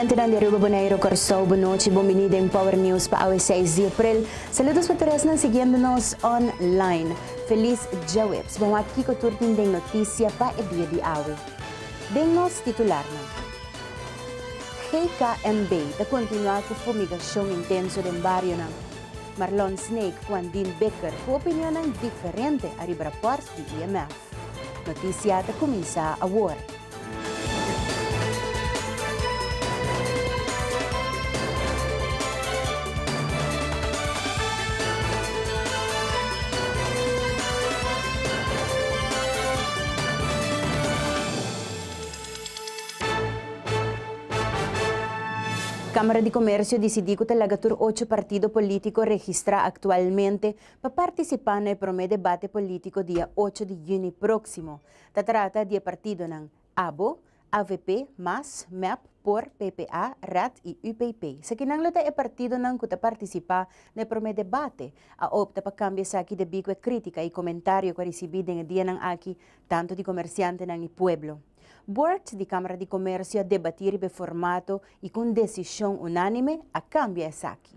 Televidentenan di Aruba, Bonaire, Kòrsou, bon nochi, bon bini den Power News pa awe 6 di april. Saludos pa tur esnan siguiendo nos online. Felis djaweps. Bon wak kiko tur tin den notisia pa e dia di awe. Den nos titularnan. GKMB ta kontinuá ku fumigashon intenso den barionan. Marlon Sneek ku Andin Bikker ku opinionnan diferente ariba rapòrt di IMF. Notisia ta kuminsá awor. Kámara di Komersio disidí ku ta laga tur ocho partido polítiko registrá aktualmente pa partisipá na e promé debate polítiko dia ocho di yüni próksimo. Ta trata di e partidonan abo, avp, mas, mep, por, ppa, red i UPP. Esakinan lo ta e partidonan ku ta partisipá na e promé debate. A opta pa kambia esaki debí ku e krítika i komentario ku a risibí den e dianan aki tantu di komersiantenan i pueblo. Board di Kámara di Komersio a debatí riba e formato i ku un desishon unánime a kambia esaki.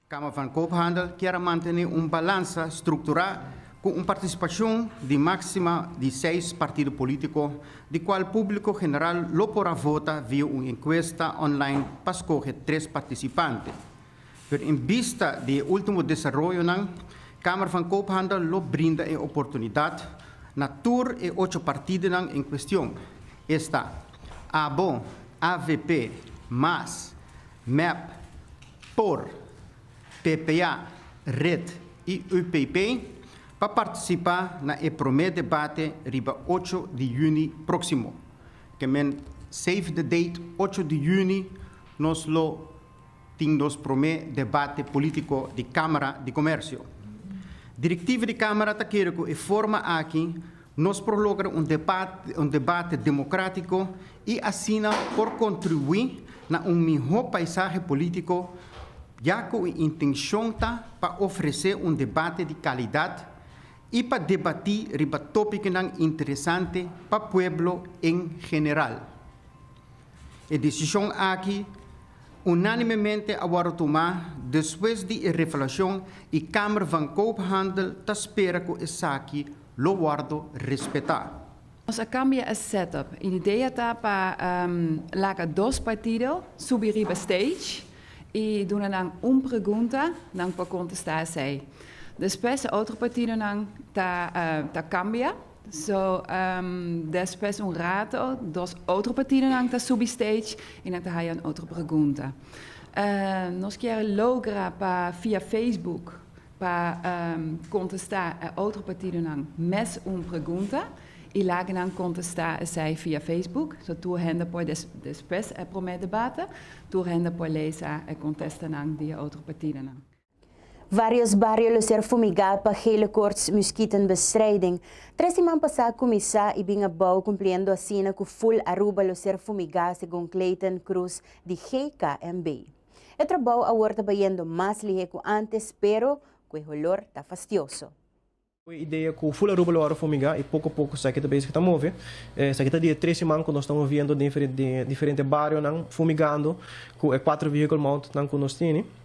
Kamer van Koophandel kier a mantené un balansa strukturá ku un partisipashon di máksima di seis partido polítiko, di kual públiko general lo por a vota via un enkuesta online pa skohe tres partisipante. Pero en bista di e último desaroyonan, Kamer van Koophandel lo brinda e oportunidat na tur e ocho partidonan en kuestion, esta, abo, avp, mas, mep, por, ppa, red i UPP, pa partisipá na e promé debate riba ocho di yüni próksimo. Ke men save the date, ocho di yüni nos lo. Tin nos promé debate polítiko di Kámara di Komèrsio. Direktiva di Kámara ta kere ku e forma aki nos por logra un un debate demokrátiko i asina por kontribuí na un mihó paisahe polítiko ya ku e intenshon ta pa ofresé un debate di kalidat i pa debatí riba tópikonan interesante pa pueblo en general. E desishon aki Unánimemente a wòrdu tumá despues di e revelashon i Kamer van Koophandel ta spera ku esaki lo wòrdu respetá. Nos a kambia e setup. E idea ta pa laga dos partido subi riba stage i duna nan un pregunta, nan por kontestá esei. Despues e otro partidonan ta ta kambia. So, despues un rato, dos otro partidonan ta subi stage y nan ta haya un otro pregunta. Nos kier logra pa via Facebook pa contesta e otro partidonan mes un pregunta y laga nan contesta esey via Facebook. So tur hende por despues e prome debate, tur hende por lesa e contestanan di e otro partidonan. Varios bario lo ser fumigá pa Gele Koorts Muskietenbestrijding. Tres siman pasá kuminsá i bin abou kumpliendo asina ku ful Aruba lo ser fumigá segun Clayton Cruz di GKMB. E trabou awor ta bayendo mas lihé ku ántes pero ku e holor ta fastioso. E idea cu full Aruba lo worde fumiga y poco poco esaki ta bezig ta move. Esaki ta di e tres siman cu nos ta moviendo den diferente barionan fumigando cu e cuatro vehicle mount nan cu nos tini.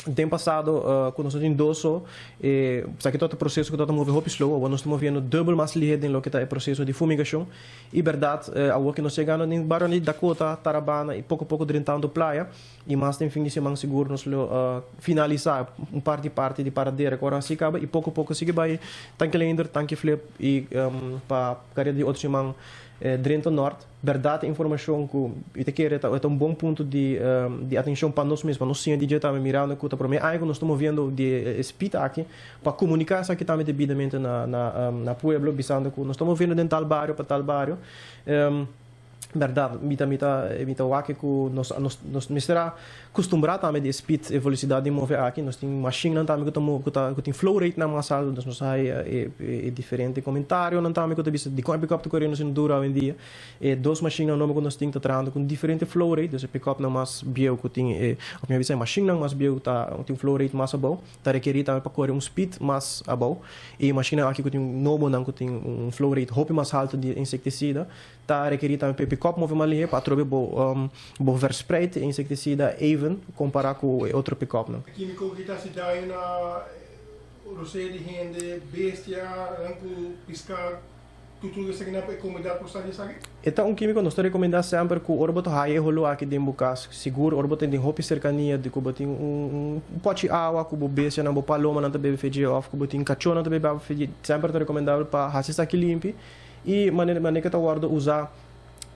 Den pasado cu nos no tin dos so esaki tabata proceso cu tabata move hopi slow. Awor nos ta moviendo dubbel mas lihe den loke ta e proceso di fumigacion. Y berdad awor cu nos yegando den barionan di Dakota, Tarabana y poco poco drentando Playa. I mas den fin di siman sigur nos lo finalisá un par di parti di Paradera ku ora hasi kaba i poko poko sigui bai Tanki Leendert, Tanki Flip i pa kareda di otro siman drenta Nort. Bèrdat e informashon ku mi ta kere ta un bon punto di atenshon pa nos mes, pa nos siña di dje tambe mirando ku ta promé aña ku nos ta moviendo di e speed aki pa komuniká esaki tambe debidamente na pueblo bisando ku nos ta moviendo den tal bario pa tal bario. Berdad, mi ta mi ta mi ta wak ku nos nos nos mester a kustumbrá tambe di e speed e velosidat di move aki. Nos tin mashinnan tambe ku ta move ku ta ku tin flow rate nan mas altu, dus nos a haya e e diferente komentarionan tambe ku ta bisa dikon e pikòp ta koriendo asina duru awendia. E dos mashinnan nobo ku nos tin ta trahando ku un diferente flow rate, dus e pikòpnan mas bieu ku tin e òf mi a bisa e mashinnan mas bieu ta tin un flow rate mas abou. Ta rekerí tambe pa kore un speed mas abou. E mashinnan aki ku tin nobonan ku tin un flow rate hopi mas haltu di insektisida ta rekerí tambe pa e. pick-up move mas lihe, pa atrobe bo verspreid e insecticida even compara cu e otro pick-up nan. Químico cu ta haci daño na rosea di hende, bestia, cu pisca, tur esaki nan e comunidad por sa di esaki? E ta un químico, nos ta recomenda semper cu ora bo ta haya e holo aki den bo cas, sigur ora bo tin den hopi cercania di cu bo tin un pochi awa cu bo bestia nan, bo paloma nan ta bebe fei dje of cu bo tin cacho nan ta bebe awa fei dje, semper ta recomendabel pa haci esaki limpi y manera cu ta wordo usa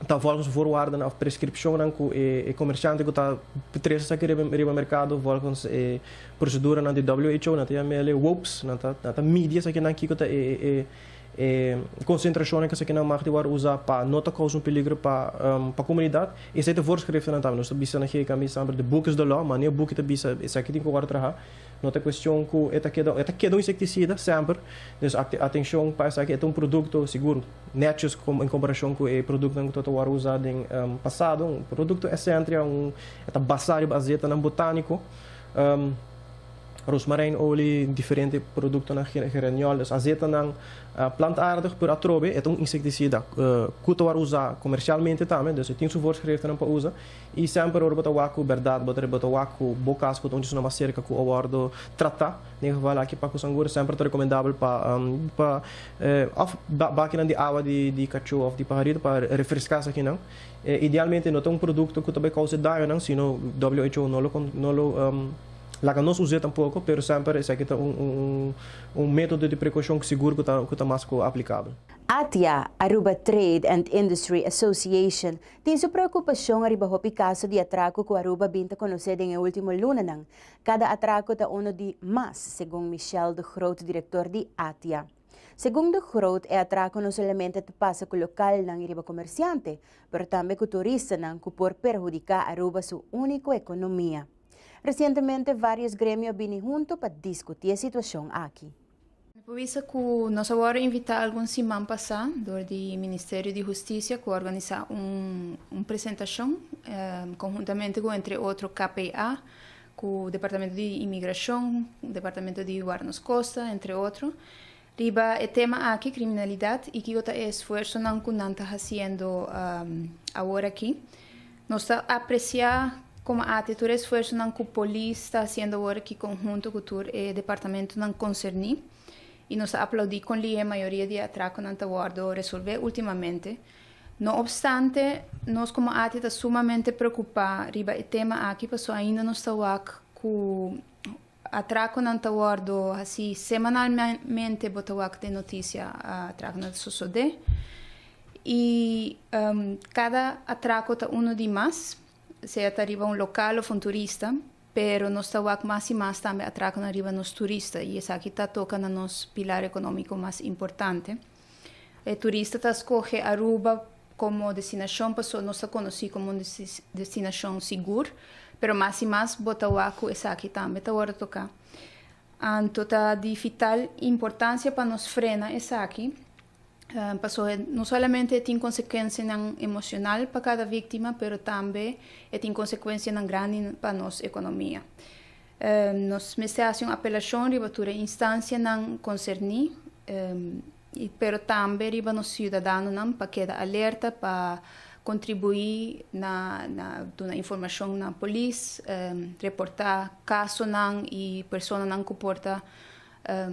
ta volgens voorwaarden of prescripcionnan cu e comerciante cu ta trece esaki riba mercado volgens e proceduranan di WHO, nan ta yama ele WOPS, nan ta midi esakinan, kico ta e concentracionnan cu esakinan mag di wordo usa pa no ta causa un peligro pa comunidad. Esey ta voorschriften tambe. Nos ta bisa na GKB semper: de boek is de law, maar e boek ta bisa esaki tin cu wordo traha. No ta cuestion cu e ta keda un insecticida semper. Dus atencion pa esaki, ta un producto sigur netjes en comparacion cu e producto cu ta wordo usa den pasado, un producto Essentria, ta basa riba azetanan botanico. Rozemarijn-olie, diferente productonan, geraniol, dus azetanan plantaardig, pero atrobe, e ta un insecticida cu ta usa comercialmente tambe, dus tin su voorschriften pa usa. Y semper ora bo ta wak cu berdad, bo ta wak cu bo cas cu unda mas cerca cu a wordo trata. Den geval aki pa sangura, semper ta recomendabel pa of bakinan di awa di cacho of di pajarito pa refresca esakinan. Idealmente no ta un producto cu tambe causa daño nan, sino WHO no lo laga nos usa tampoco, pero semper esaki ta un metodo di precaucion sigur cu ta mas aplicabel. ATIA, Aruba Trade and Industry Association, tin su preocupacion riba hopi caso di atraco cu Aruba a bin ta conoce den ultimo lunanan. Cada atraco ta uno di mas, segun Michel de Groot, director di ATIA. Segun de Groot, e atraco no solamente ta pasa cu localnan riba comerciante, pero tambe cu turistanan cu por perhudica Aruba su unico economia. Recientemente, varios gremio a bini hunto pa discuti e situacion aki. Por bisa cu nos a wordo invita algun siman pasa door di Ministerio di Husticia cu a organisa un presentacion conhuntamente cu, entre otro, KPA, cu Departamento di Imigracion, Departamento di Guarda Costa, entre otro. Riba e tema aki, criminalidad, y kico ta e esfuersonan cu nan ta haciendo awor aki. Nos ta aprecia como ate tur esfuersonan cu polis ta haciendo awor aki conhunto cu tur e departamentonan concerni. Y nos ta aplaudi con e mayoria di atraconan ta wordo resolve ultimamente. No obstante, nos como ATIA ta sumamente preocupa riba e tema aki, paso ainda nos ta wak cu atraconan ta wordo asina semanalmente, bo ta wak den noticia atraconan ta sucede. Y cada atraco ta uno di mas, sea ta riba un local of un turista, pero nos ta wak mas y mas tambe atraconan riba nos turista y esaki ta toca na nos pilar economico mas importante. E turista ta scoge Aruba como destinacion, paso nos ta conoci como un destinacion sigur, pero mas y mas bo ta wak cu esaki tambe ta wordo toca. Anto ta di vital importancia pa nos frena esaki. Paso no solamente tin consecuencia emocional pa cada victima, pero tambe tin consecuencia grandi pa nos economia. Nos mester haci un apelacion riba tur instancianan concerni, pero tambe riba nos ciudadanonan pa keda alerta, pa contribui na duna informacion na polis, reporta casonan y personanan cu por ta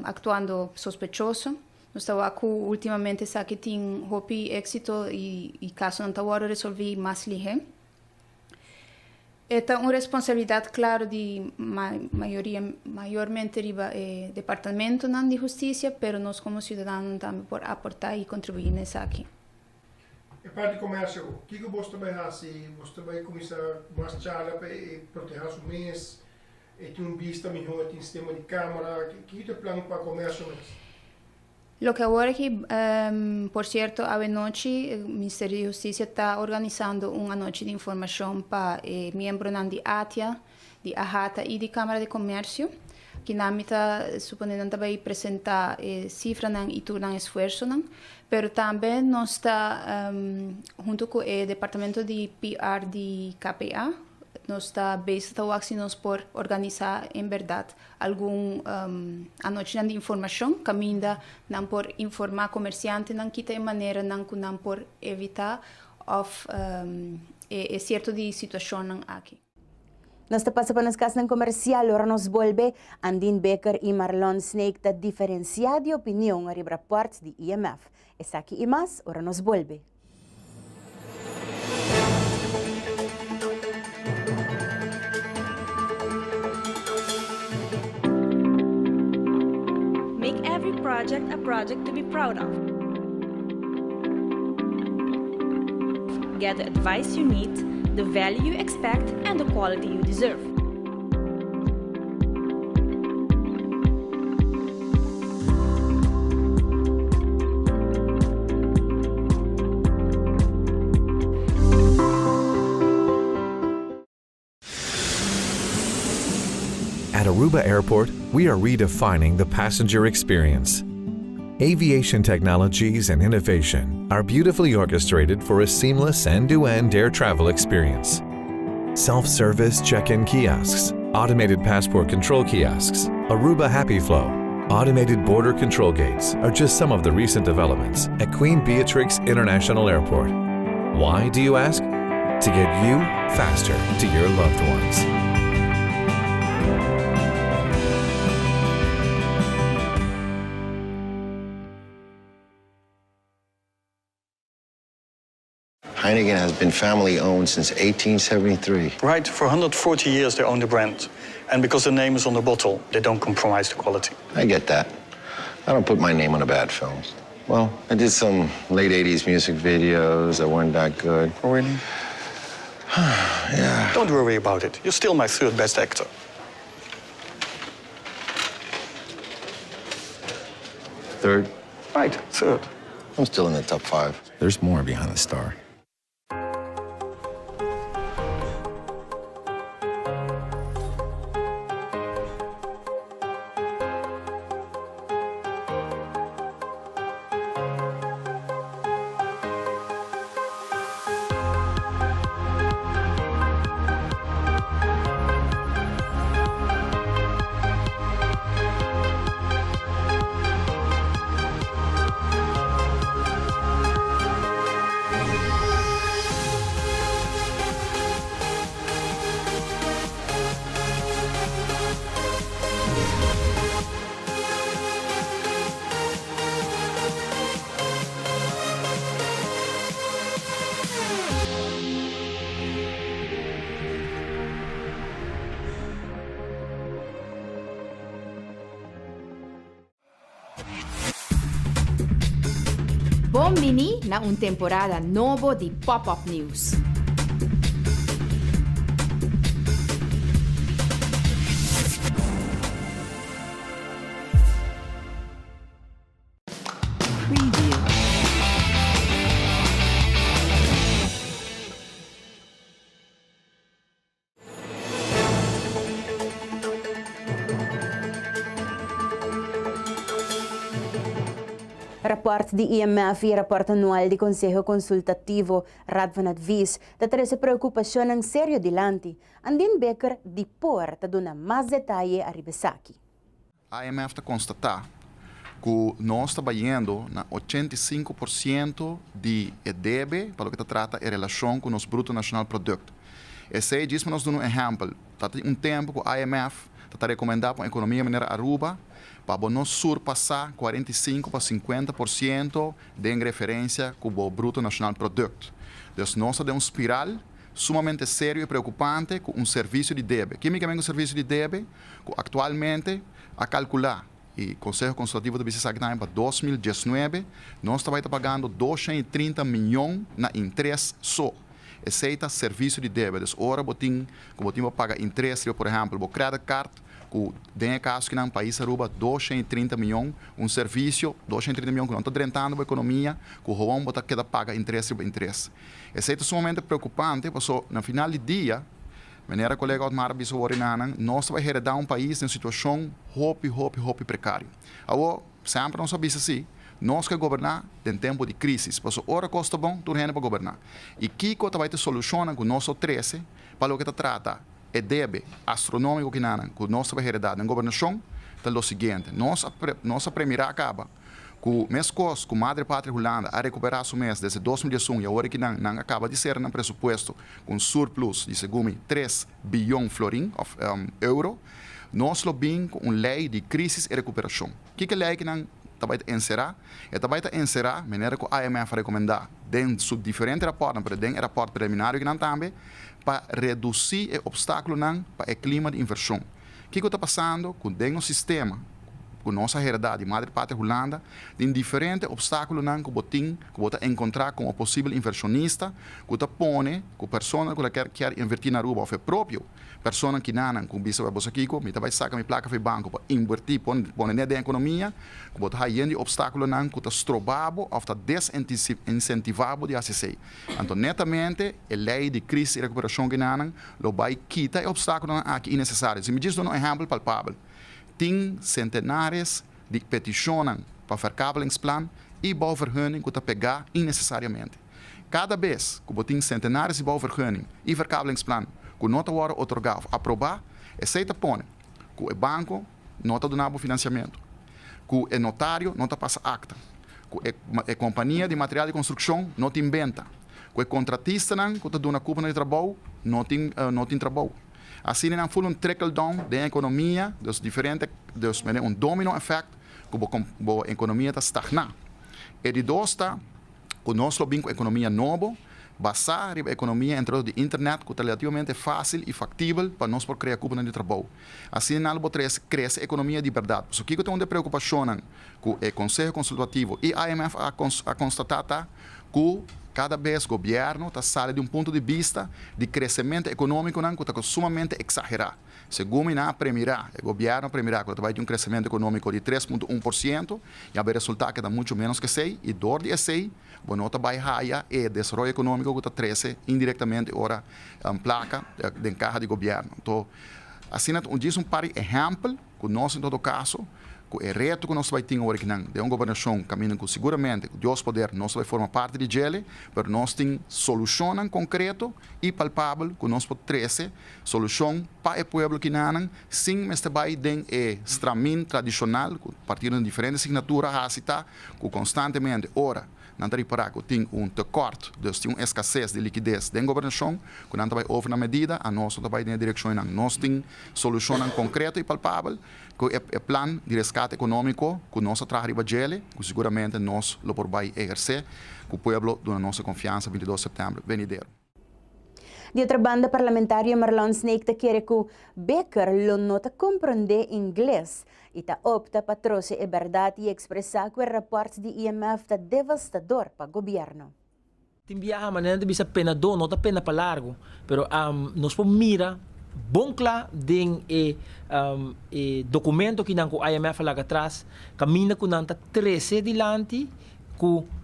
actuando sospechoso. Nos ta wak ultimamente sa cu tin hopi exito y casonan ta wordo resolvi mas lihe. Ta un responsabilidad claro di mayoria, mayormente riba departamentonan di husticia, pero nos como ciudadano tambe por aporta y contribui na esaki. E parti di comercio, kico bo ta bay haci? Bo ta bay cuminsa mas charla pa proteha su mes, y tin un bista miho, tin sistema di camera, kico ta e plan pa comercio mes? Loke awor aki, por cierto, anochi, Ministerio di Husticia ta organisando un anochi di informacion pa miembronan di ATIA, di AHATA y di Camara di Comercio, cu nan ta supone nan tambe presenta cifranan y tur nan esfuersonan, pero tambe nos ta hunto cu e departamento di PR di KPA, nos ta bezig ta wak si nos por organisa en berdad algun anochi di informacion, caminda nan por informa comerciantenan ki ta e maneranan cu nan por evita. òf e sierto di situashonnan aki. Nos ta pasa pa nos kasnan komersial ora nos bolbe. Andin Bikker i Marlon Sneek ta diferensiá di opinion riba rapòrt di IMF. Esaki i mas ora nos bolbe. Make every project a project to be proud of. Get the advice you need, the value you expect, and the quality you deserve. At Aruba Airport, we are redefining the passenger experience. Aviation technologies and innovation are beautifully orchestrated for a seamless end-to-end air travel experience. Self-service check-in kiosks, automated passport control kiosks, Aruba Happy Flow, automated border control gates are just some of the recent developments at Queen Beatrix International Airport. Why, do you ask? To get you faster to your loved ones. Heineken has been family owned since 1873. Right, for 140 years they own the brand. And because the name is on the bottle, they don't compromise the quality. I get that. I don't put my name on a bad film. Well, I did some late 80s music videos that weren't that good. Oh, really? Yeah. Don't worry about it. You're still my third best actor. Third? Right, third. I'm still in the top five. There's more behind the star. Bon bini na un temporada nobo di Pop Up News. Preview. Raport di IMF y raport anual di Conseho Consultativo, Raad van Advies, ta trece preocupacionnan serio dilanti. Andin Bikker di por ta duna mas detaye ariba esaki. IMF ta konstatá ku nos ta bayendo na 85% di e debe pa loke ta trata e relashon ku nos Bruto Nashonal Produkt. Esei djis pa nos duna un ehèmpel, ta tin un tempu ku IMF ta ta rekomendá pa un ekonomia manera Aruba pa bo no surpasá 45 pa 50% den referensia ku bo Bruto Nashonal Produkt. Dus nos ta den un spiral sumamente serio i preokupante ku un servisio di debe. Kimikamente un servisio di debe? Ku aktualmente a kalkulá i Konseho Konsultativo ta bisa esaki tambe pa 2019 nos ta bai ta pagando 230 mion na interes so. Esei ta servisio di debe. Dus ora bo tin ku bo tin pa paga interes riba por ehèmpel bo credit card ku den e kaso kinan pais Aruba 230 mion un servisio 230 mion ku no ta drentando bo ekonomia ku howon bo ta keda paga interes riba interes. Esei ta sumamente preokupante paso na final di dia Manera kolega Otmar a bisa wor inanan, nos ta bai heredá un pais den un situashon hopi, hopi, hopi prekario. Awor, semper nos a bisa si, nos ke goberná den tempu di krísis, pasobra ora kos ta bon, tur hende por goberná. I kiko ta bai ta e solushonnan ku nos lo trese pa loke ta trata e debe astronómiko kinanan ku nos ta bai heredá den gobernashon ta lo siguiente, nos a nos a premirá kaba. Ku meskos ku Madre Patria Hulanda a rekuperá su mes desde 2011 i awor aki nan nan a kaba di sera nan presupuesto ku un surplus di segun mi 3 biyon florin òf euro, nos lo bin ku un lei di krísis i rekuperashon. Kiko e lei akinan ta bai enserá? E ta bai enserá, manera ku IMF a rekomendá den su diferente rapòrtnan, pero den e rapòrt preliminario akinan tambe, pa redusí e opstákulonan pa e klima di invershon. Kiko ta pasando ku den un sistema ku nos a heredá di Madre Patria Hulanda, tin diferente opstákulonan ku bo tin, ku bo ta enkontrá komo posibel invershonista, ku ta pone ku persona ku ke invertí na Aruba òf e propio persona akinan ku bisa bo kiko, mi ta bai saka mi plaka for di banko pa invertí, pone den ekonomia, ku bo ta haya di opstákulonan ku ta stroba bo òf ta desinsentivá bo di hasi esei. Anto netamente e lei di krísis i rekuperashon akinan lo bai kita e opstákulonan aki innesesario. Si mi djis duna un ehèmpel palpabel, tin sentenares di petishonnan pa verkavelingsplan i bouwvergunning ku ta pegá innesesariamente. Kada bes ku bo tin sentenares di bouwvergunning i verkavelingsplan ku no ta wòrdu otorgá òf aprobá, esei ta pone ku e banko no ta duna bo finansiamentu, ku e notario no ta pasa akta, ku e kompania di material di konstrukshon no tin benta, ku e kontratistanan ku ta duna kupo di trabou no tin trabou. Asina nan ful un trickle down den ekonomia, dus diferente, dus un domino effect ku bo ekonomia ta stagná. E di dos ta ku nos lo bin ku ekonomia nobo, basá riba ekonomia entre di internet, ku ta relativamente fásil i faktibel pa nos por krea kupo di trabou. Asina nan bo krese ekonomia di berdat. So kiko ta un preokupashon ku e Konseho Konsultativo i IMF a konstatá ta ku kada bes gobièrnu ta sali di un punto di bista di kresementu ekonómiko ku ta sumamente eksagerá. Segun mi nan a premirá, e gobièrnu a premirá ku bai tin un kresementu ekonómiko di 3.1% i e resultado ta muchu ménos ku 6 i dor di 6 bo no ta bai haya e desaroyo ekonómiko ku ta trese indirektamente ora plaka den kaha di gobièrnu. Anto, asina un un par di ehèmpel ku nos en todo kaso ku e reto ku nos bai tin awor akinan den un gobernashon kaminda ku seguramente ku Dios poder nos bai forma parti di dje, pero nos tin solushonnan konkreto i palpabel ku nos por trese solushon pa e pueblo akinan sin mester bai den e stramien tradishonal ku partido di diferente signatura hasi ta ku konstantemente ora nan ta ripará ku tin un tekort, dus tin un eskases di likides den gobernashon, ku nan ta bai over na medida, a nos ta bai den direkshon. Nos tin solushonnan konkreto i palpabel ku e plan di reskate ekonómiko ku nos a traha riba dje, ku seguramente nos lo por bai ehersé, ku pueblo duna nos konfiansa 22 di sèptèmber venidero. Di otro banda, parlamentario Marlon Sneek ta kere ku Bikker lo no ta komprondé ingles i ta opta pa trose e berdat i ekspresá ku e rapòrt di IMF ta devastador pa gobièrnu. Tin biaha manera di bisa penadó no ta pena pa largu, pero nos por mira bon kla den e dokumento ku nan ku IMF laga atras, kaminda ku nan ta trese dilanti ku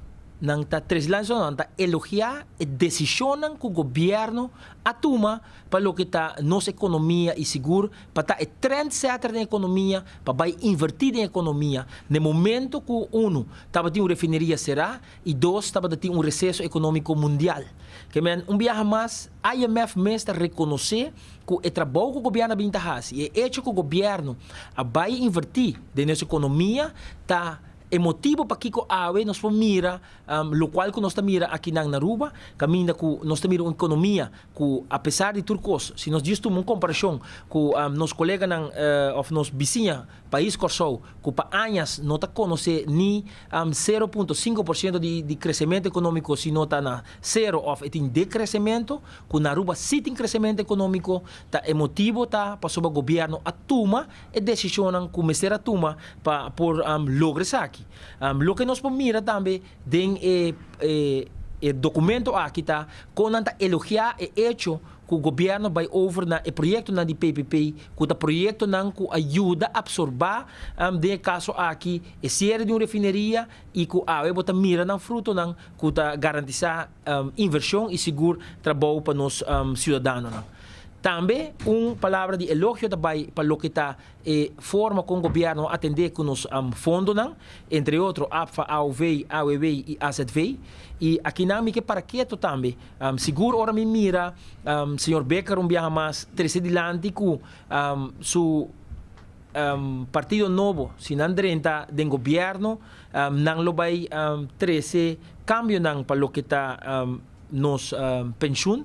nan ta trese dilanti so nan ta elogiá e desishonnan ku gobièrnu a tuma pa loke ta nos ekonomia i sigur pa ta e trendsetter den ekonomia, pa bai invertí den ekonomia na momento ku uno tabatin un refineria será i dos tabatin un reseso ekonómiko mundial. Ke men un biaha mas IMF mes ta rekonosé ku e trabou ku gobièrnu a bin ta hasi, e echo ku gobièrnu a bai invertí den nos ekonomia ta e motibu pakiko awe nos por mira lokual ku nos ta mira akinan na Aruba, kaminda ku nos ta mira un ekonomia ku apesar di tur kos, si nos djis tuma un komparashon ku nos koleganan òf nos bisiña pais Kòrsou, ku pa añas no ta konosé ni 0.5% di kresementu ekonómiko, sino ta na zero òf e tin dekresementu, ku na Aruba sí tin kresementu ekonómiko, ta e motibu ta pasobra gobièrnu a tuma e desishonnan ku mester a tuma pa por logra esaki. Loke nos por mira tambe den e dokumento aki ta kon nan ta elogiá e echo ku gobièrnu bai over na e proyektonan di PPP, ku ta proyektonan ku a yuda apsorbá den e kaso aki e siere di un refineria i ku awe bo ta mira nan frutonan ku ta garantisá invershon i sigur trabou pa nos siudadanonan. Tambe un palabra di elogio ta bai pa loke ta e forma kon gobièrnu a atendé ku nos fondonan, entre otro APFA, AOV, AWB i AZV. I akinan mi ke para keto tambe. Sigur ora mi mira señor Bikker un biaha mas trese dilanti ku su. Partido Nobo si nan drenta den gobierno nan lo bay trece cambionan pa loke ta nos pensioen.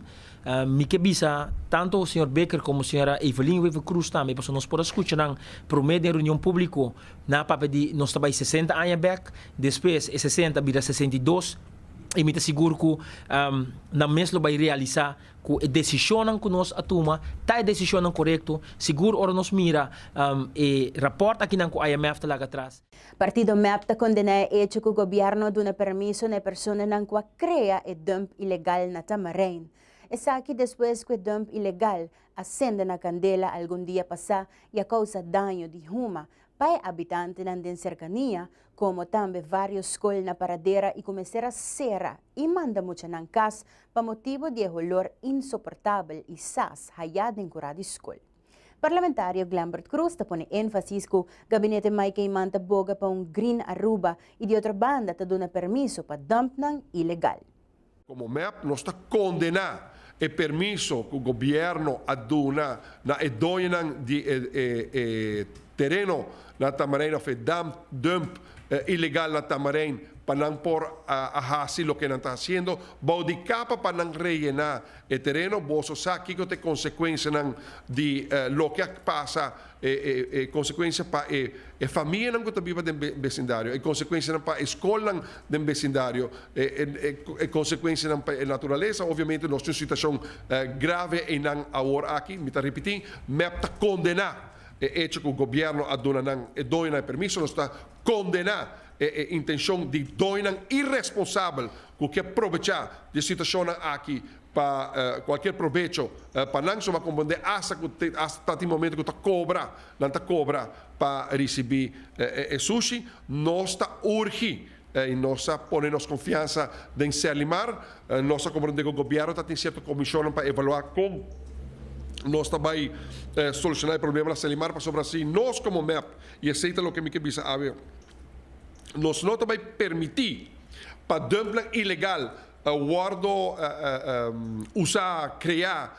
Mi ke bisa tanto señor Bikker como señora Evelyn Wever Croes tambe pasobra nos por a scucha nan prome den reunion publico nan a papia di nos ta bay sesenta aña bek despues e sesenta bira 62 y mi ta sigur cu nan mes lo bay realisa ku e desishonnan ku nos a tuma ta e desishonnan korekto, sigur ora nos mira e rapòrt akinan ku IMF ta laga atras. Partido mep ta kondená e echo ku gobièrnu a duna permiso na e personanan ku a krea e dump ilegal na Tamarijn. Esaki despues ku e dump ilegal a sende na kandela algun dia pasá i a kousa daño di huma pa e abitantenan den serkania, komo tambe vários skol na Paradera i ku mester a sera i manda muchanan kas pa motibu di e holor insoportabel i sas hayá den kurá di skol. Parlamentario Glenbert Croes ta pone énfasis ku Gabinete Mike Eman ta boga pa un Green Aruba i di otro banda ta duna permiso pa dumpnan ilegal. Komo mep nos ta kondená e permiso ku gobièrnu a duna na e doñonan di e tereno na Tamarijn òf e dump ilegal na Tamarijn pa nan por a hasi loke nan ta hasiendo bou di kapa pa nan reyená e tereno. Boso sa kiko ta e konsekuensianan di loke a pasa, e konsekuensia pa e famianan ku ta biba den besindario, e konsekuensianan pa e skolnan den besindario, e konsekuensianan pa e naturalesa. Obviamente nos tin un situashon grave einan awor aki. Mi ta ripití, mep ta kondená E echo ku gobièrnu a duna nan e doñonan e permiso, nos ta kondená e e intenshon di doñonan iresponsabel ku ke probechá di e situashonnan aki pa kualkier probecho pa nan. So bo a komprondé asta ku asta ta tin momento ku ta kobra, nan ta kobra pa risibí e sushi. Nos ta urgi i nos a pone nos konfiansa den Serlimar. Nos a komprondé ku gobièrnu ta tin sierto komishonnan pa evaluá kon nos ta bai solushoná e problema na Serlimar pasobra si nos komo mep, i esei ta loke mi ke bisa awe, nos no ta bai permití pa dumpnan ilegal wòrdu usá, kreá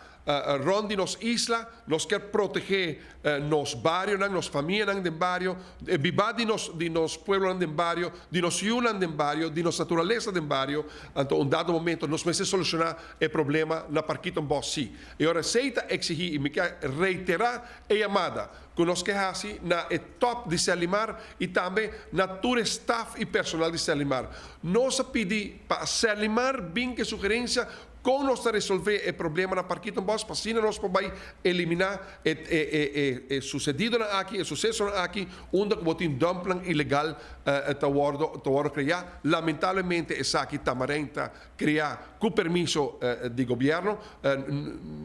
Rond di nos isla, nos kier protege nos barionan, nos famianan den bario, e biba di nos di nos pueblonan den bario, di nos yunan den bario, di nos naturalesa den bario. Anto un dado momento nos mester soluciona e problema na Parkietenbos si. E ora esey ta exigi y mi kier reitera e yamada cu nos ke haci na e top di Serlimar y tambe na tur e staf y personal di Serlimar. Nos a pidi pa Serlimar bin cu e sugerencia Kon nos ta resolvé e problema na Parkietenbos pa asina nos por bai eliminá e e e e susedidonan aki, e susesonan aki, unda ku bo tin dumpnan ilegal ta wòrdu ta wòrdu kreá. Lamentablemente esaki Tamarijn ta kreá ku permiso di gobièrnu.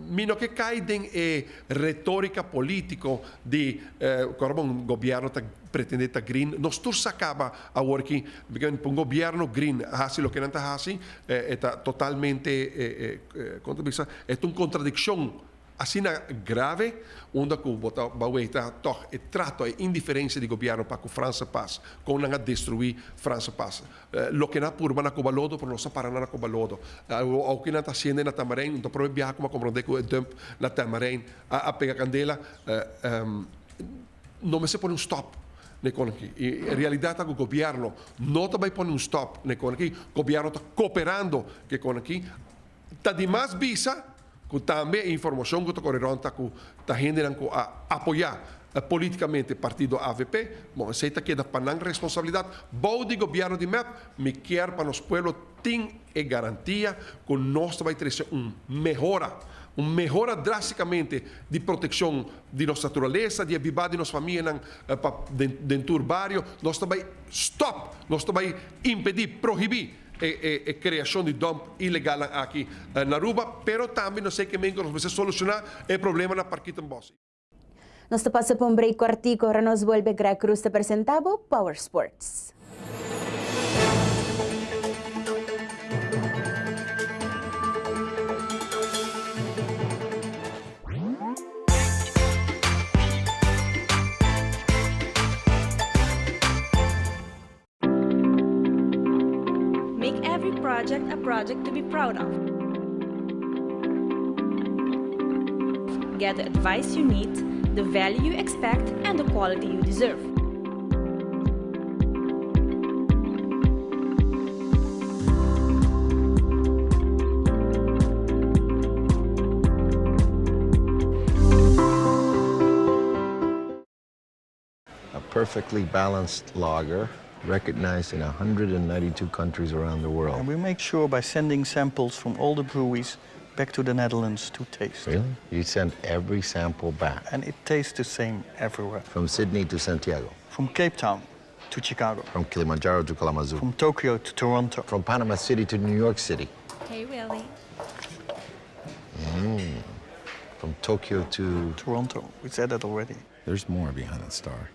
Mi no ke kai den e retórika polítiko di ku ora bon gobièrnu ta pretendé ta green. Nos tur sa kaba awor aki pa un gobièrnu green hasi loke nan ta hasi. E ta totalmente, kon ta bisa, e ta un kontradikshon asina grave unda ku bo ta bai weta tòg e trato, e indiferensia di gobièrnu pa ku Franse Pas, kon nan a destruí Franse Pas. Loke nan a purba na Kobalodo, pero nos a para nan na Kobalodo. Awor nan ta hasiendo na Tamarijn, un ta prome biaha ku bo a komprondé ku e dump na Tamarijn a pega kandela. No mester pone un stop na e kon aki. E realidad ta cu gobierno no ta bay pone un stop na e kon aki. Gobierno ta cooperando cu e kon aki. Ta di mas bisa cu tambe e informacion cu ta core rond ta cu ta hendenan cu a apoya politicamente partido avp. Bon, esey ta keda pa nan responsabilidad. Bou di gobierno di mep mi kier pa nos pueblo tin e garantia cu nos ta bay trece un mehora, un mehora drasticamente di proteccion di nos naturalesa, di e biba di nos famianan pa den tur bario. Nos ta bay stop, nos ta bay impedi, prohibi e e creacion di dump ilegalnan aki na Aruba, pero tambe nos e ke men cu nos mester soluciona e problema na Parkietenbos. Nos ta pasa pa un break cortico, ora nos bolbe Greg Cruz ta presenta bo Power Sports. Make every project a project to be proud of. Get the advice you need, the value you expect and the quality you deserve. A perfectly balanced lager recognized in 192 countries around the world. And we make sure by sending samples from all the breweries back to the Netherlands to taste. Really? You send every sample back? And it tastes the same everywhere. From Sydney to Santiago? From Cape Town to Chicago. From Kilimanjaro to Kalamazoo? From Tokyo to Toronto. From Panama City to New York City? Hey, Willie. Mm. From Tokyo to... Toronto. We said that already. There's more behind that star.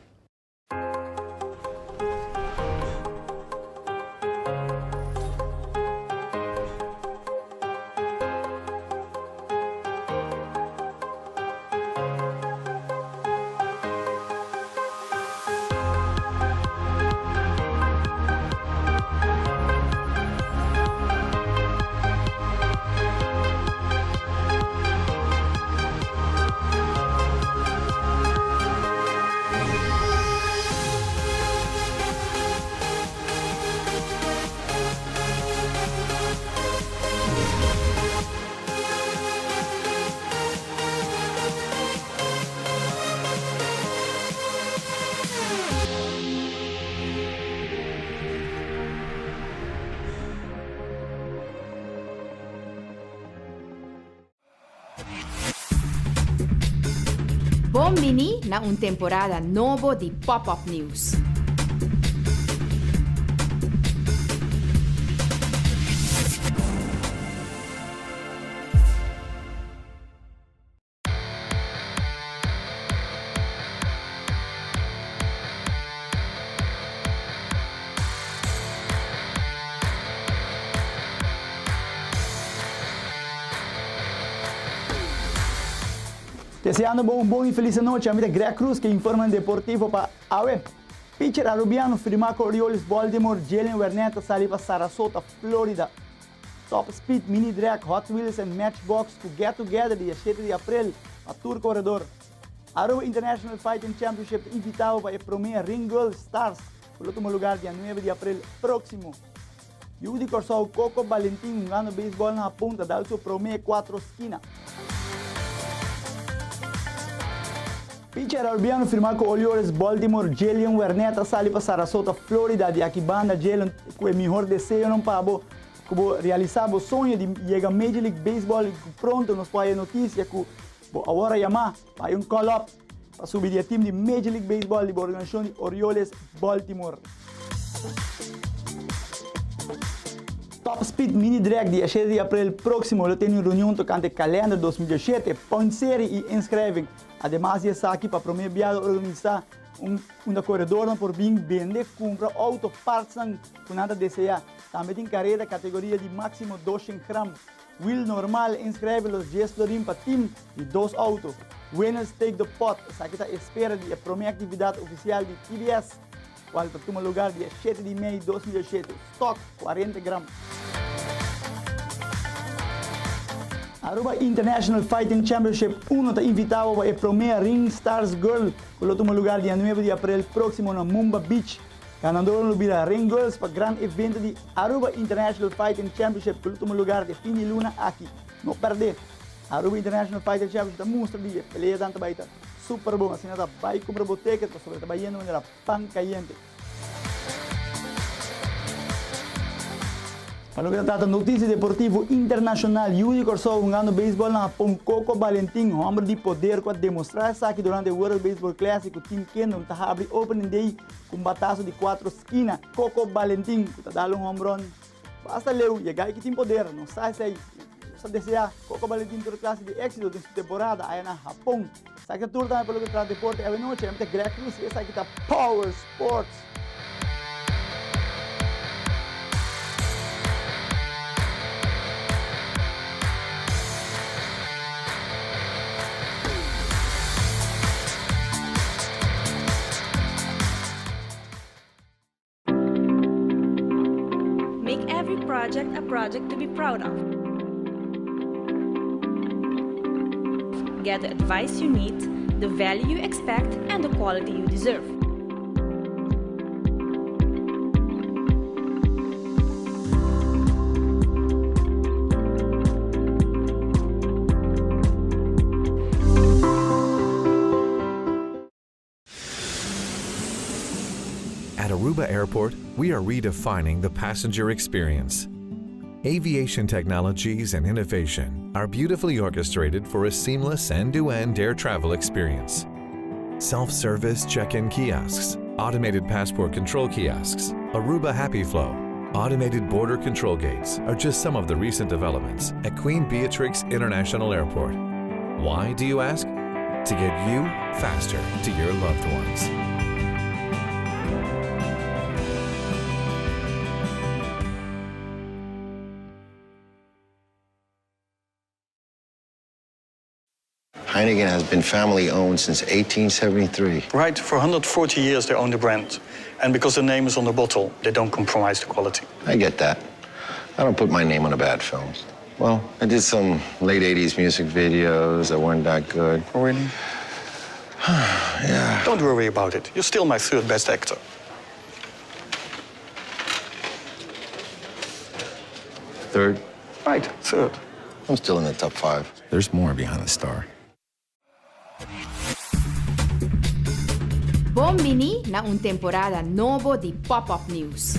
Bon bini na un temporada nobo di Pop Up News. Deseando bo un bon y feliz anochi, ami ta Greg Cruz cu informe deportivo pa awe. Pitcher Arubiano firma cu Orioles Baltimore Jalen Wernet ta sali pa Sarasota, Florida. Top Speed Mini Drag, Hot Wheels and Matchbox cu Get Together dia shete di april pa tur coredor. Aruba International Fighting Championship ta invita bo pa e prome Ring Girl Stars cu lo tuma lugar dia nuebe di april proximo. Yu di Kòrsou Coco Balentin hungando beisbòl na Hapon ta dal su promé kuatro skina. Pitcher Arubiano firmá ku Orioles Baltimore Jalen Wernet a sali pa Sarasota, Florida. Di aki banda Jalen ku e mihor deseonan pa bo ku bo realisá bo soño di yega Major League Baseball i ku pronto nos por haya notisia ku bo awor a yamá pa hay un call up pa subi di e team di Major League Baseball di bo organisashon di Orioles Baltimore. Top Speed Mini Drag di e shete di aprel próksimo lo tene un reunion tokante kalender 2017, point serie i inschrijving. Ademas di esaki pa promé bia lo organisá un unda koredornan por bin bende, kumpra outo, partsnan ku nan ta deseá. Tambe tin kareda kategoria di máksimo 200 gram. Wiel normal, inschrijven los dies florin pa team di dos auto. Winners take the pot, esaki ta espera di e prome actividad oficial di TBS, cual ta tuma lugar dia shete di mei 2007, stock 40 gram. Aruba International Fighting Championship uno ta invita bo pa e prome Ring Stars Girl cu lo tuma lugar dia nuebe di april proximo na Mumba Beach. Ganadornan lo bira Ring Girls pa gran evento di Aruba International Fighting Championship cu lo tuma lugar di fin di luna aki. No perde! Aruba International Fighting Championship ta mustra di e peleanan ta bay ta super bon, asina ta bay cumpra bo ticket pasobra e ta bay yendo manera pan cayente. Pa loke ta trata noticia deportivo internacional, yu di Corsou hungando beisbol na Japon, Coco Valentin, homber di poder cu a demostra esaki durante e World Baseball Classic cu Team Kingdom ta habri Opening Day cu un batazo di cuatro skina. Coco Valentin cu ta dal un home run basta leu y e guy ki tin poder, no sa esey. Nos ta desea Coco Valentin tur clase di exito den su temporada aya na Japon. Esaki ta tur tambe pa loke ta trata deporte awe nochi. Ami ta Greg Cruz y esaki ta Power Sports. Make every project a project to be proud of. Get the advice you need, the value you expect and the quality you deserve. At Aruba Airport, we are redefining the passenger experience. Aviation technologies and innovation are beautifully orchestrated for a seamless end-to-end air travel experience. Self-service check-in kiosks, automated passport control kiosks, Aruba Happy Flow, automated border control gates are just some of the recent developments at Queen Beatrix International Airport. Why, do you ask? To get you faster to your loved ones. Heineken has been family owned since 1873. Right, for 140 years they own the brand. And because the name is on the bottle, they don't compromise the quality. I get that. I don't put my name on a bad film. Well, I did some late 80s music videos that weren't that good. Oh, really? yeah. Don't worry about it. You're still my third best actor. Third? Right, third. I'm still in the top five. There's more behind the star. Bon bini na un temporada nobo di Pop Up News.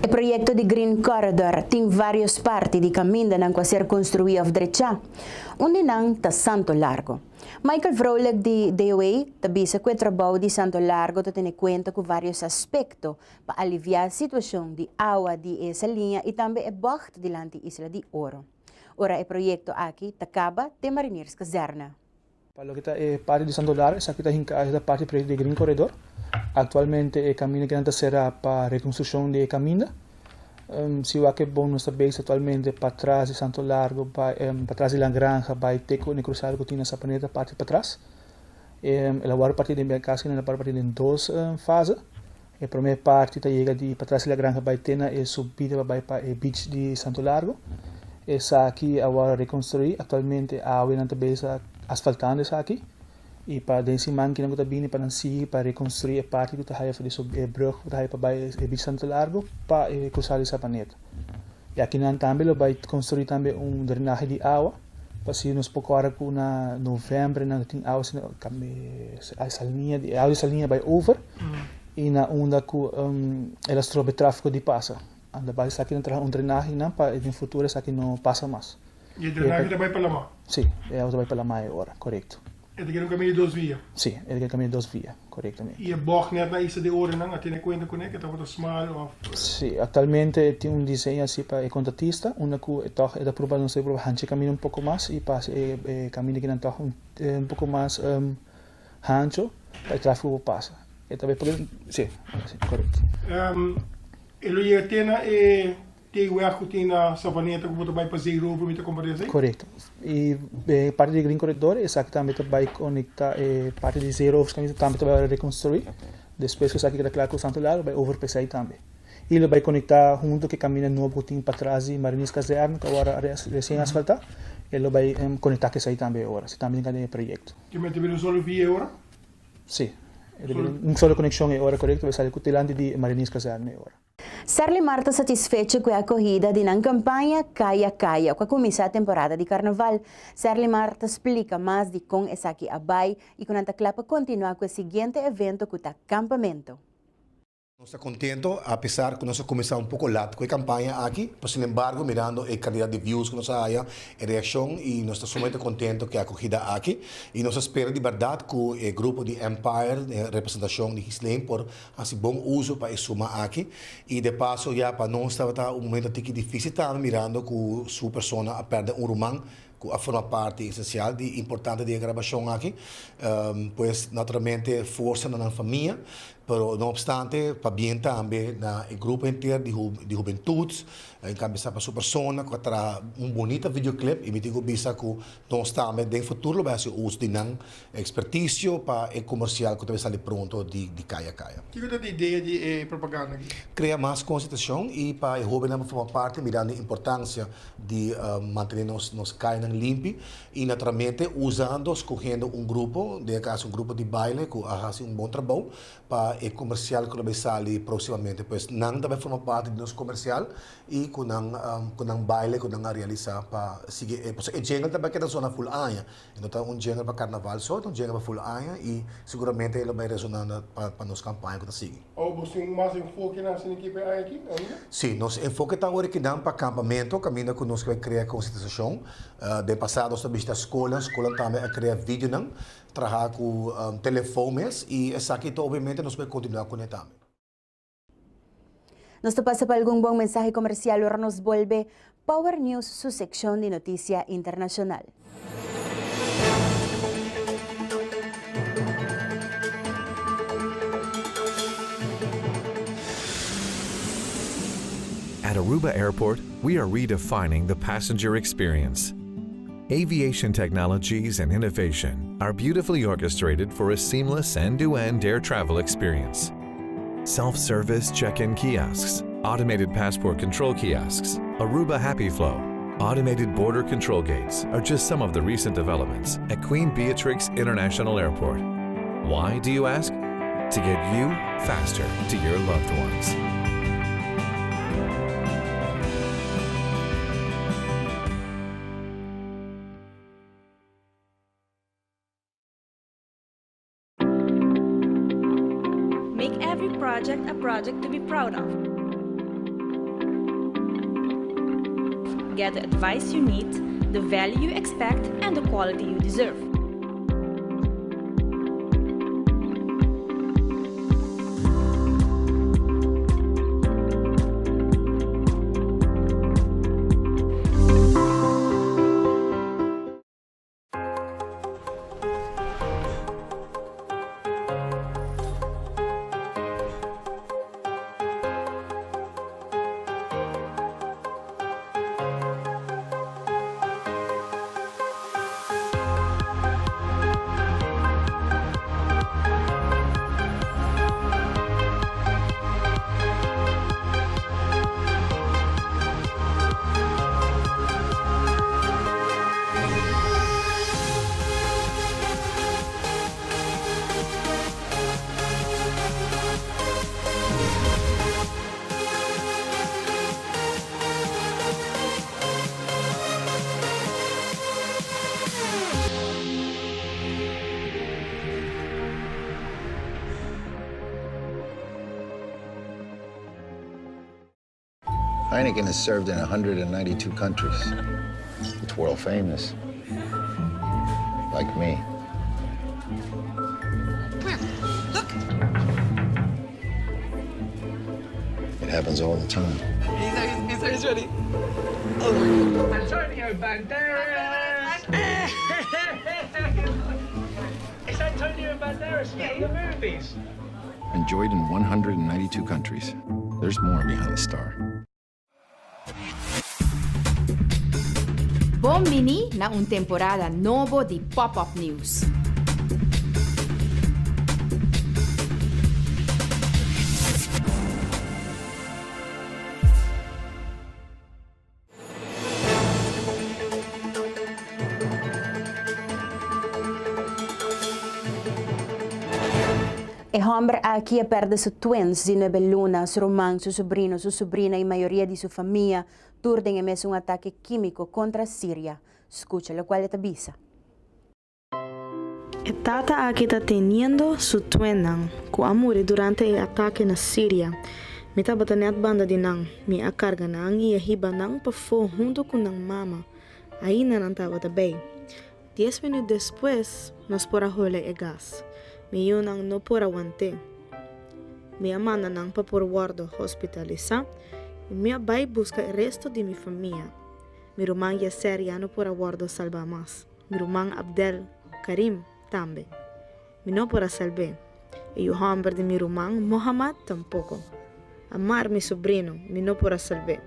E proyecto di Green Corridor tin varios parti di camindanan cu a ser construi of drecha. Un di nan ta Santo Largo. Michael Vrolijk di DOA ta bisa cu e trabou di Santo Largo ta tene cuenta cu varios aspecto pa alivia situacion di awa di e saliña y tambe e bocht dilanti Isla di Oro. Ora e proyecto aki ta caba te Marinierskazerne. Pa loke ta e parti di Santo Largo esaki ta hinka ta parti proyecto di Green Corredor. Actualmente e caminda kinan ta cera pa reconstruccion di e caminda. Si wak e bon nos ta bezig actualmente patras di Santo Largo bai patras di La Granja bai te cu e cruzada cu tin na Sapaneta parti patras. El a wòrdu partí den bia kasi el a wòrdu partí den dos fase. E promé parti ta yega di patras di La Granja bai te na e subida pa bai pa e beach di Santo Largo. Esaki a wòrdu rekonstruí. Aktualmente awe nan ta bezig asfaltando esaki i pa den siman kinan ku ta bini pa nan sigui pa rekonstruí e parti ku ta haya for di e brug ku ta haya pa bai e beach Santo Largo pa e krusada di Sapaneta. I akinan tambe lo bai konstruí tambe un drenahe di awa pa si nos por kòrda ku na novèmber nan tin awa asina e saliña e awa di saliña bai over i na unda ku el a stroba e tráfiko di pasa. Anda bai esaki nan traha un drenahe nan pa den futuro esaki no pasa mas. I e drenahe ta bai pa lamá? Sí, e awa ta bai pa lamá e ora, korekto. E ta keda un kaminda di dos via? Sí, e ta keda un kaminda di dos via, korektamente. I e bòg nèt na Isla di Oro nan a tene kuenta kuné ke tabata smal òf? Sí, aktualmente tin un diseño hasi pa e kontratista unda ku e tòg e ta pruba nos ta pruba hancha e kaminda un poko mas i pa hasi e kaminda kinan tòg un poko mas hancho pa e tráfiko por pasa. E ta bai por sí, sí, korekto. E lo yega te na e Te weg ku tin na Savaneta ku bo ta bai pa Zeerover mi ta kompartí así? Korekto. I e parti di Green Corridor esaki tambe ta bai konektá e parti di Zeerovers kaminda tambe ta bai rekonstruí. Despues ku esaki keda kla ku Santo Lago bai over p'esei tambe. I lo bai konektá huntu ku e kaminda nobo ku tin patras di Marinierskazerne ku awor a resien asfaltá. E lo bai conecta cu esey tambe ora, si tambe tin den e proyecto. Ke mester bira un solo via e ora? Si, e ta bira un solo conexion e ora corecto, bai sali cu dilanti di Marinierskazerne e ora. Serlimar ta satisfecho cu e acogida di nan campaña Caya Caya cu a cuminsa temporada di Carnaval. Serlimar ta splica mas di con esaki a bay y cu nan ta cla pa continua cu e siguiente evento cu ta Campamento. Nos ta contento a pesar cu nos a cuminsa un poco lat cu e campaña aki, pero sin embargo mirando e cantidad di views cu nos a haya, e reaccion y nos ta sumamente contento cu e acogida aki y nos ta spera di berdad cu e grupo di Empire, e representacion di Ghislaine por Hasi bon uso pa e suma aki y de paso ya pa nos tabata un momento tiki dificil tambe mirando cu su persona a perde un ruman cu a forma parti esencial di importante di e grabacion aki. Pues naturalmente forsa na nan famia pero no obstante pabien tambe na e grupo henter di di hubentud encabeza pa su persona cu a traha un bunita videoclip y mi tin cu bisa cu nos tambe den futuro lo bay haci uso di nan Experticio pa e comercial cu ta bay sali pronto di di Caya Caya. Kico ta di idea di e propaganda aki? Crea mas concientisacion y pa e hobennan por forma parti mirando e importancia di mantene nos nos cayanan limpi y naturalmente usando, scogiendo un grupo, den e caso un grupo di baile cu a haci un bon trabou pa e comercial cu lo bay sali proximamente. Pues nan ta bay forma parti di nos comercial y cu nan cu nan baile cu nan a realisa pa sigui e pasobra e jingle ta bay keda zona full aña. E no ta un jingle pa carnaval so, e ta un jingle pa full aña y seguramente e lo bay resona na pa nos campaña cu ta sigui. Awor bo tin mas enfoke na haci ekipo e aña aki ainda? Si, nos enfoke ta awor kinan pa campamento, caminda cu nos ke crea concientisacion. Den pasado nos ta bishita scolnan, scolnan tambe a crea videonan, traha cu telefon mes y esaki ta obviamente nos bay continua cune tambe. Nos ta pasa pa algun bon mensahe comercial ora nos bolbe Power News su seccion di noticia internacional. At Aruba Airport, we are redefining the passenger experience. Aviation technologies and innovation are beautifully orchestrated for a seamless end-to-end air travel experience. Self-service check-in kiosks, automated passport control kiosks, Aruba Happy Flow, automated border control gates are just some of the recent developments at Queen Beatrix International Airport. Why, do you ask? To get you faster to your loved ones. Make every project a project to be proud of. Get the advice you need, the value you expect, and the quality you deserve. Heineken is served in 192 countries. It's world famous. Like me. Come here. Look. It happens all the time. He's, he's, he's ready. Oh. Antonio Banderas! it's Antonio Banderas from the movies. Enjoyed in 192 countries. There's more behind the star. Bon bini na un temporada nobo di Pop Up News. homber aki a perde su twins di nuebe luna, su ruman, su sobrino, su sobrina y mayoria di su famia, tur den e mesun atake kimico contra Siria. Scucha locual e ta bisa. E tata aki ta teniendo su twinnan cu a muri durante e atake na Siria. Mi tabata net banda di nan. Mi a carga nan y a hiba nan pafó hunto cu nan mama. Ainda nan tabata bay. Dies minuut despues nos por a hole e gas. Mi yunan no por a want'é. Mi a manda nan pa por wordo hospitalisá y mi a bay busca e resto di mi famia. Mi ruman Yasser ya no por a wordo salbá mas. Mi ruman Abdel Karim tambe. Mi no por a salb'é. E yu hòmber di mi ruman Mohamad tampoko. Amar, mi sobrino, mi no por a salb'é.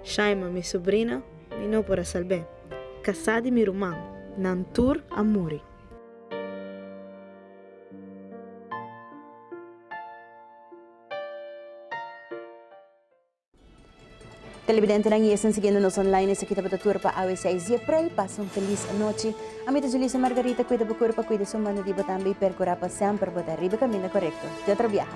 Shaima, mi sobrina, mi no por a salb'é. Kasá di mi ruman, nan tur a muri. Televidentenan y esnan siguiendo nos online, esaki tabata tur pa awe 6 di april. Pasa un feliz anochi. Ami ta Julissa Margarita, cuida bo curpa, cuida su mano di bo tambe y percura pa semper bo ta riba e caminda corecto. Te otro biaha.